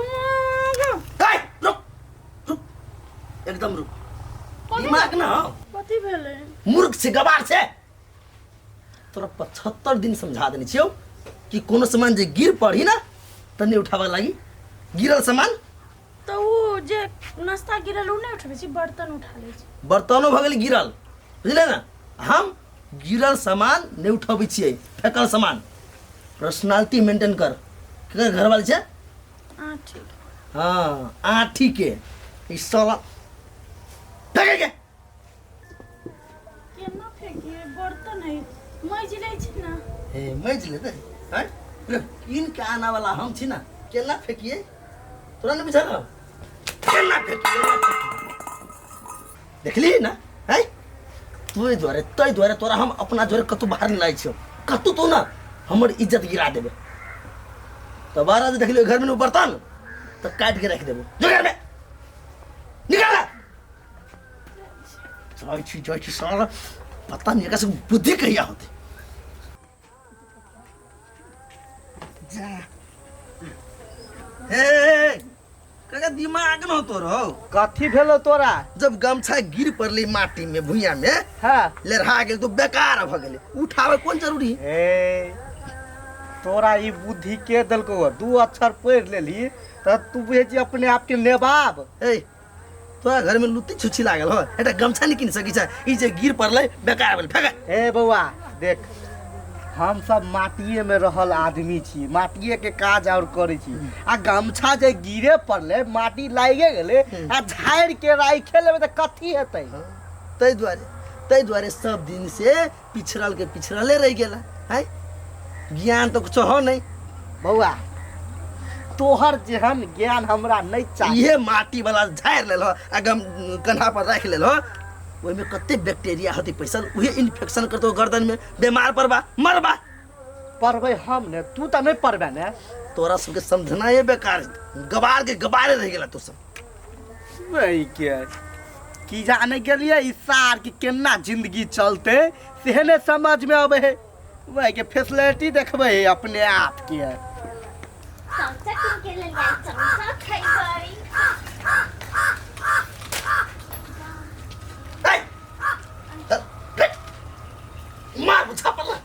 ए, रुक रुक एकदम रुक दिमाग ना हो कथी भेलै मूर्ख छै गवार छै तोरा 75 दिन समझा देने छियौ कि कोनो सामान जे गिर पड़ी ना तऽ नहि उठाबऽ लागी गिरल सामान तऽ ओ जे नाश्ता गिरल ओ नहि उठबै छी बर्तन उठा लै छी बर्तनो भऽ गेल गिरल बुझले ना हम गिरल सामान नहि उठबै छियै फेकल सामान पर्सनालिटी मेंटेन कर केकर घरवाली छै हाँ ठीक हाँ आठी के ई साला फेंके के केना फेंकिए बर्तन है मजि लै छी ना हे मजि लेतै हैं रे कीन के आना वाला हम छी ना केना फेंकिए तोरा नहीं बुझल हौ? केना फेंकिए केना फेंकिए? देखली ना हैं तोहि दुआरे ताहि दुआरे तोरा हम अपना जोरे कतहु बाहर नहि लाइ छियौ कतहु तू ना हमर इज्जत गिरा देबे तऽ बारह जे देखलियौ घरमे बर्तन तऽ काटि के राखि देबो जो घरमे निकाल जाइ छी जाइ छी साला पता नहीं एकरा सबके बुद्धि कहिया होतै जा हे काका दिमाग न होतो रहो कथी भेलो तोरा जब गमछा गिर पड़ली माटी में भुइया में हाँ लेरहा गेल तो बेकार भ गेलै उठावे कोन जरूरी ए तोरा ई बुद्धि के देलको दू अक्षर पढ़ि लेलही तऽ तू बुझै छी अपने आपके नेबाब ए तोरा घर में लुत्ती छुच्छी लागल हो एकटा गमछा नहीं किन सकी छै ई जे गिर पड़लै बेकार भेल फेंक ए बौआ देख हम सब माटिए में रहल आदमी छी माटिए के काज और करै छी आ गमछा जे गिरे पड़लै माटी लागे गेलै आ झाड़ि के राखे लेबै तऽ कथी हेतै ताहि दुआरे सब दिन से पिछड़ल के पिछड़ले रहि गेला है ज्ञान तो कुछ हो नहीं बौआ तोहर जेहन ज्ञान हमरा नहि चाही इहे माटी वाला झाड़ि लेलहो आ गम कन्हा पर राखि लेलहो ओहिमे कते बैक्टीरिया होतै पैसल उहे इन्फेक्शन करतौ गर्दन में बीमार पड़बा मरबा पढ़बै हम ने तू तऽ नहि पढ़बे ने तोरा सबके समझनाए बेकार गवार के गवारे रहि गेला तू सब वही के की जाने गेलियै ई सार के केना जिंदगी चलते सेहे ने समझ में अबै है वही के फैसिलिटी देखबै है अपने आप के समोसा किन के लेल जाइ समोसा खैबै ए, त- फेक। मार बुझा पड़ला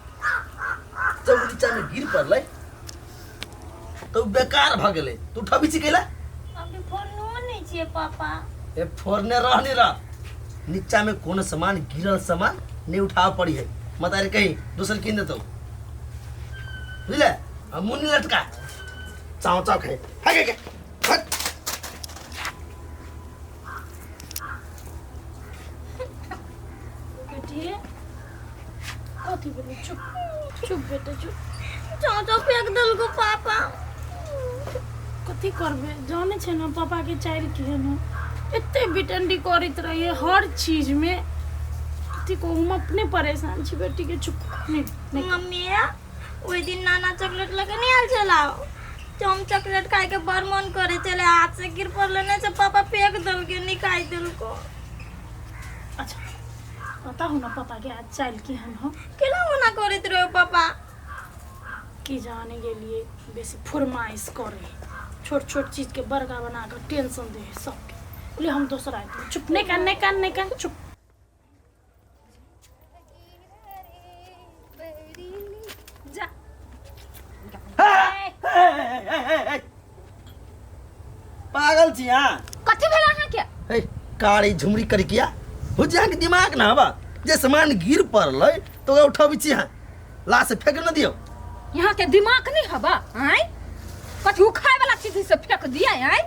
जब उ नीचा में गिर पड़लै तऽ उ बेकार भऽ गेलै तू ठबी छी कैला अभी फोनो नहि छियै पापा ए फोड़ने रह नहीं रह नीचा में कोनो सामान गिरल सामान नहीं उठाव पड़ी है मत अरे कहीं दोसर कीन देतो बुझले हम मुंह नहीं लटका चाव चाव खाए हट हट हट बेटी कथी भेलै चुप चुप बेटा चुप चाव चाव फेंक देलको पापा कथी करबै जानै छै ने पापाके चालि केहन हो एते बिटंडी करैत रहिए हर चीजमे कथी कहू हम अपने परेशान छी बेटीके चुप नहि नहि मम्मी ओहि दिन नाना चॉकलेट लऽ के नहि आयल छला तो हम चॉकलेट खाय के बड़ मन करे छले हाथ से गिर पड़ले ने से पापा फेंक देलके निकाल देलको अच्छा बताहू ने पापाके आज चालि केहन हो केना मना करैत रहो पापा की जाने गेलिए बेसी फरमाइश करे छोट छोट चीजके बड़का बना कऽ टेंशन दे है सबके बोले हम दोसर आदमी चुप नहीं कान नहीं कान नहीं कान चुप जा पागल छी अहाँ कथी भेल अहाँके हे कारी झुमरी करी किया हो जे अहाँके दिमाग ना हवा जे सामान गिर पड़लै तऽ ओकरा उठबै छी अहाँ ला से फेंक न दियौ यहाँ के दिमाग नहीं हवा आय कथी उ खाए वाला चीज से फेंक दिया आय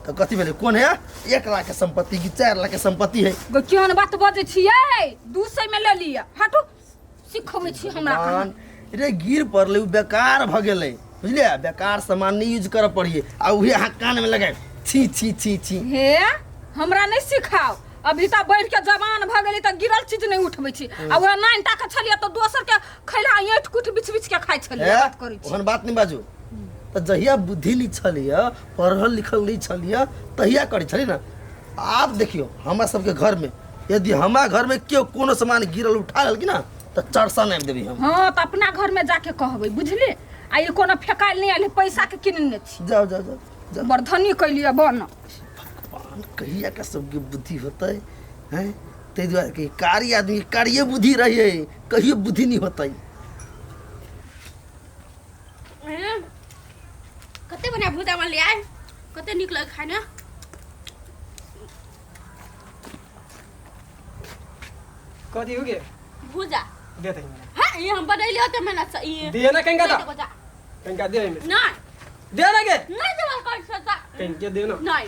तऽ कथी भेलै कोन है 1 लाख के संपत्ति कि 4 लाख के संपत्ति है गो केहन बात बजै छियै 200 में ले लिअ हटू सिखबै छी हमरा कहाँ। सामान रे गिर पड़लै उ बेकार भऽ गेलै बुझलियै बेकार सामान नहि यूज करऽ पड़ियै आ उहे अहाँ कानमे लगायब छी छी छी छी हे हमरा नहि सिखाओ अभी तऽ बढ़ि के जवान भऽ गेली तऽ गिरल चीज नहि उठबै छी आ वएह नाइन टा के छलियै तऽ दोसर के खैला ऐंठ कुट बिछ बिछ के खाइ छलियै हे, बात करै छी ओहन बात नहि बाजू तऽ जहिया बुद्धि नहि छलियै पढ़ल लिखल नहि छलियै तहिया करै छलियै ने आब देखियौ हमरा सबके घरमे यदि हमरा घरमे केओ कोनो सामान गिरल उठा लेलखिन ने तऽ चरसा नापि देबै हम हँ तऽ अपना घरमे जाके कहबै बुझली आ ई कोनो फेकायल नहि आयल है, पैसा के किनने छी। जाओ जाओ जाओ जाओ। बड़ धनी कैलियै बन। भगवान कहिया का सबके बुद्धि होतै हैं, ताहि दुआरे कि कारी आदमी के कारिये बुद्धि रहिए, कहियो बुद्धि नहीं होतै। कते बढ़िया भुजा बनले आइ, कते नीक लगे खाय ने। कथी हो गे? भुजा। दे दही हमरा। हाँ, ये हम बनैलियो त मेहनत से ई। दे ना कंगा नहीं दा। देबो जा। कंगा दे एहिमे। नहीं। दे ना गे। नहीं देबो कौन सा जा। कंगे दे ना। नहीं।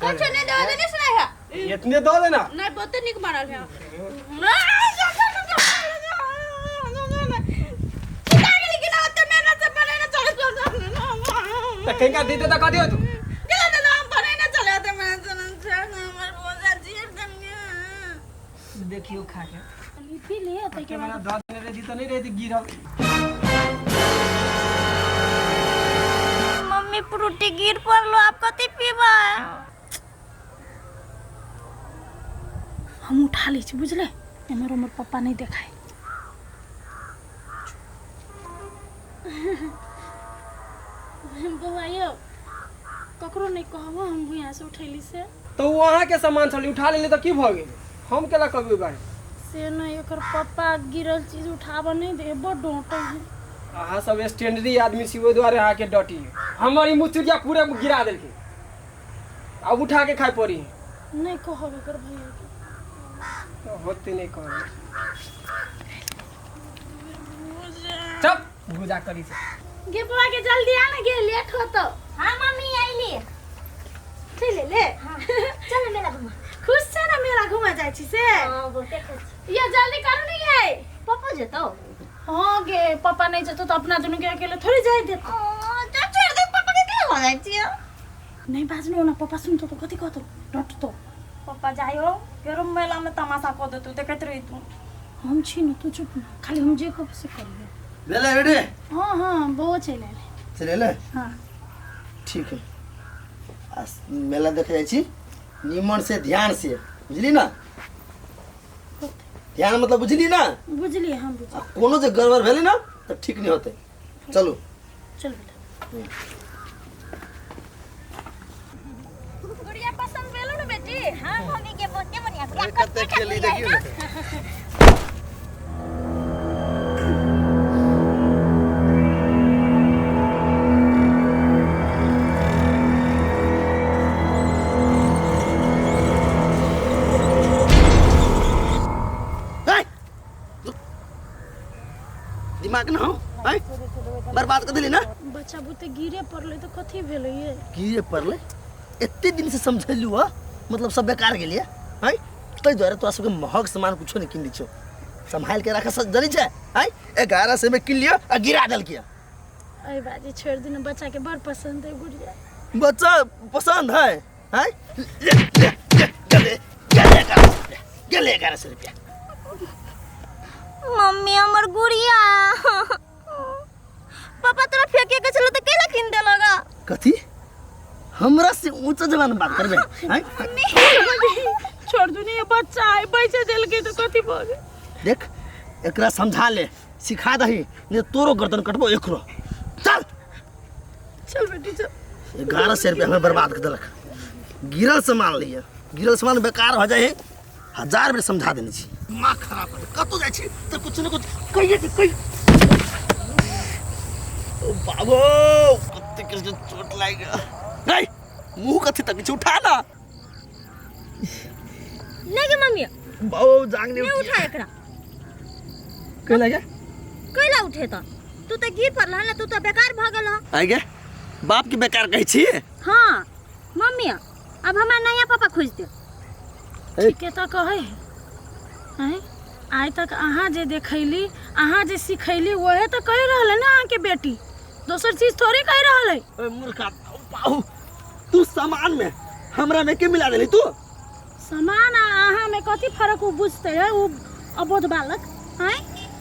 कौन सा नहीं देबो नहीं सुनाई है। इतने दो देना। नहीं, बहुते नीक बनल है। त कंगा दे दे त कथी हो तू? देखियो खा के। पी ले ताहिके मेरा बाद। दस दिन रही त नहीं रही गिरल। मम्मी फ्रूटी गिर पड़लो, आप कथी पीबा? हम उठा लै छी बुझले, एम्हर उम्हर पप्पा नहीं देखाय। बौआ यौ, ककरो नहीं कहबो हम भुइयाँ से उठैली से। तो ओ अहाँके सामान छलै, उठा लेली तऽ की भऽ गेल? हम केला कहबै बारे? से नहीं, एकर पप्पा गिरल चीज उठाबऽ नहीं दे, बड़ डोंटै है। अहाँ सब स्टैंडर्डी आदमी छी, ओहि दुआरे अहाँके डटी। हमर ई मुचुरिया पूरे गिरा देलकै, आब उठा के खाय पड़ी। नहीं कहब एकर भैया के। होते नहीं कहब। चुप भुजा करी से। गे बौआ के जल्दी आ ना गे, लेट होतो। हाँ मम्मी आइली। चल ले। हाँ। चल मेला घुमा। खुश छै ना मेला घुमा जाइ छी से? हाँ बहुते खुश छी। ये जल्दी करू नहीं है। पप्पा जेतौ? हाँ गे, पापा नहीं जेतौ तो अपना दुनू के अकेले थोड़ी जाय देतौ। ओ, जा छोड़ दे पापा के, केना भऽ जाइ छियै? नहीं बाजनो ना, पापा सुनतो तो कथी कहतो, डटतो। पप्पा जाइयो फेरो मेला में तमाशा कऽ देतौ, देखैत रही तू। हम छी न, तू चुप न, खाली हम जे कहबो से करियो। भेलै रेडी? हाँ हाँ, बौआ चलि एलै। चलि एलै? हाँ। ठीक है, आ मेला देखे जाइ छी निमन से, ध्यान से, बुझली ना? ध्यान मतलब बुझली ना? बुझलियै, हम बुझलियै। आ कोनो जे गड़बड़ भेलै ना तऽ ठीक नहीं होतै। चलू। चल बेटा। गुड़िया पसंद भेलो ना बेटी? हाँ मम्मी के बहुते बढ़िया गुड़िया। कते खेली देखियो ने। दिमाग ना हो, हैं? बर्बाद कर दिली ना। बच्चा बुते गिरे पड़लै तऽ कथी भेलै ये? गिरे पड़लै? एते दिन से समझेलू हा, मतलब सब बेकार गेलियै हैं? ताहि दुआरे तोरा सबके महग सामान कुछो नहीं किन दै छियौ, सम्हाल के राखऽ जनै छै हैं? 1100 में किन लिअ आ गिरा देलकै। अरे बाजी छोड़ दिना, बच्चा के बड़ पसंद है गुड़िया। बच्चा पसंद है हैं? ले ले ले, गेले गेले 1100 रुपया, गेले 1100 रुपया। मम्मी हमर गुड़िया पापा तोरा फेंके के छलो त केला किन देलगा? कथी हमरा से ऊंचा जबान बात करबे हैं? छोड़ दू ये बच्चा है, पैसे देलकै तऽ कथी भऽ गेल? देख एकरा समझा ले, सिखा दही, नहीं तोरो गर्दन कटबो एकरो। चल चल बेटी चल। 1100 रुपया हमें बर्बाद कर देलक। गिरल सामान लिया, गिरल सामान बेकार हो जाए। 1000 बेर समझा देने छी। दिमाग खराब कर, कतौ जाइ छी तऽ कुछ ने कुछ कहिए के कहि। ओ बाबू कते के चोट लागि गेल। नहीं मुंह कथी तक छी, उठा ना। नहीं गे मम्मी बाबू जांग नहीं नहीं उठा एकरा। कैला गे? कैला उठे त? तू त गिर पड़ल ना, तू त बेकार भ गेल। आइ गे बाप के बेकार कहै छी? हाँ मम्मी अब हमरा नया पापा खोज दे। ठीके तऽ कहै है। आइ तक अहाँ जे देखैली, अहाँ जे सिखैली, वहे तऽ कहि रहल है ना अहाँके बेटी, दोसर चीज थोड़े कहि रहल है। ओए मूर्खा बाहु, तू सामान में हमरा में के मिला देली तू? सामान आ अहाँ में कथी फर्क उ बुझते है उ अबोध बालक हैं?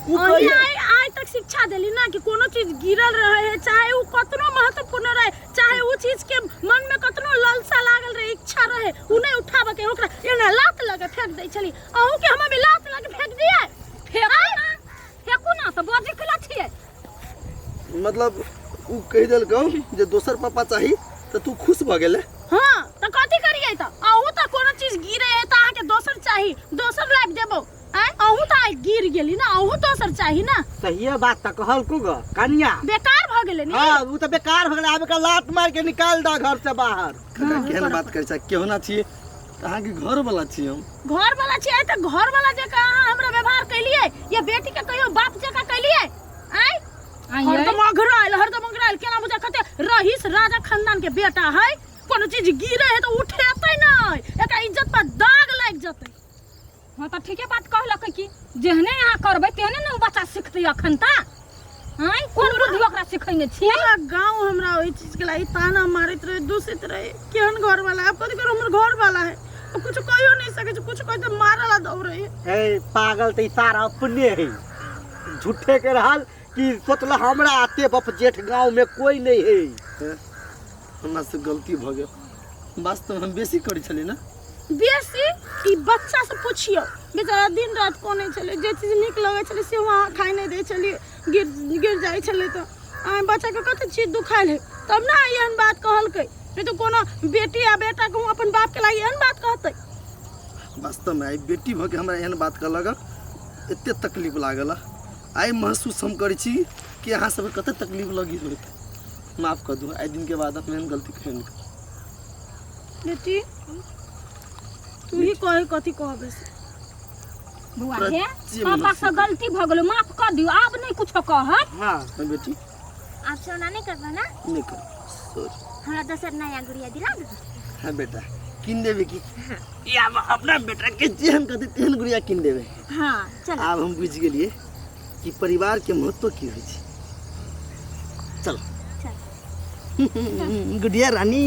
उ अहीं कहिया? आइ आइ तक शिक्षा देली ना कि कोनो चीज गिरल रहे है, चाहे उ कतनो महत्वपूर्ण रहे, चाहे उ चीज के मन में कतनो ललसा लागल रहे, इच्छा रहे, उ नहीं उठाबे के, ओकरा एना लात लगे फेंक दै छली। अहूँ के हम अभी लात लगे फेंक दिए? फेंकू ना, फेंकू ना तऽ बजै केला छियै? मतलब उ कहि देलकौ जे दोसर पापा चाही तऽ तू खुश भऽ गेले। हाँ तऽ कथी करियै तऽ अहूँ तऽ कोनो चीज गिरे है तऽ अहाँके दोसर चाही, दोसर लाबि देबौ। आँय अहूँ तऽ आइ गिर गेली ना, अहूँ दोसर चाही ना। सहिए बात तऽ कहलकू ग कनिया। बेकार भऽ गेलै नी। हाँ उ तऽ बेकार भऽ गेलै, आब एकरा लात मारि के निकाल दऽ घर से बाहर। काका केहन बात करै छै, केहना छियै अहाँके घर वाला छी हम। घर वाला छियै तऽ घर वाला जकाँ अहाँ हमरा व्यवहार कैलियै या बेटी के कहियो बाप जकाँ कैलियै? आँय हरदम अघरायल, हरदम अघरायल केना बुझा कते रहीस राजा खानदान के बेटा है, कोनो चीज गिरे है तऽ उठेतै नहि, एकरा इज्जत पर दाग लागि जेतै। हाँ तऽ ठीके बात कहलक कि जेहने अहाँ करबै तेहने ने ओ बच्चा सिखतै अखन तऽ। आँय कोन बुद्धि ओकरा सिखैने छियै? पूरा गांव हमरा ओहि चीज के लागि ताना मारैत रहे, दूषित रहे, केहन घर वाला है, कथी करू हमर घर वाला है, ओ कुछ कहियो नहीं सकै छै, कुछ कहि तऽ मारऽ ला दौड़े है। ए पागल तऽ ई सारा अपने है, झूठे के रहल कि सोचल हमरा आते बप जेठ गांव में कोई नहीं है। हमरा से गलती भऽ गेल, वास्तव हम बेसी करै छलियै ने। बेसी ई बच्चा से पुछियौ, बेचारा दिन रात कोने छलै, जे चीज नीक लगै छलै से अहाँ खाइ नहि दै छलियै, गिर गिर जाइ छलै तऽ अहाँ बच्चाके कते चीज दुखायल है तब ने एहन बात कहलकै, नहि तऽ कोनो बेटी आ बेटाके ओ अपन बापके लागि एहन बात कहतै? वास्तवमे आइ बेटी भऽ के हमरा एहन बात कहलक, एते तकलीफ लागल। आइ महसूस हम करै छी कि अहाँ सबके कते तकलीफ लगी होत। माफ कऽ दू, आइ दिनके बाद हम एहन गलती कहियो नहि करब। बेटी तू ही कहे कथी कहबे से। बौआ तोरा हे, जे पापा मन से गलती भऽ गेलो, माफ कऽ दियौ, आब नहि कुछो कहत। हाँ हाँ बेटी आब सोना नहीं करबो ना? नहीं कर, सॉरी। हमरा दोसर नया गुड़िया दिला दो। हाँ बेटा किन देबे की या अपना बेटा के जेहन कहते तेहन गुड़िया किन देबे। हाँ चल। आब हम बुझि गेलिए कि परिवार के महत्व की होइ छै। चल चल। गुड़िया रानी।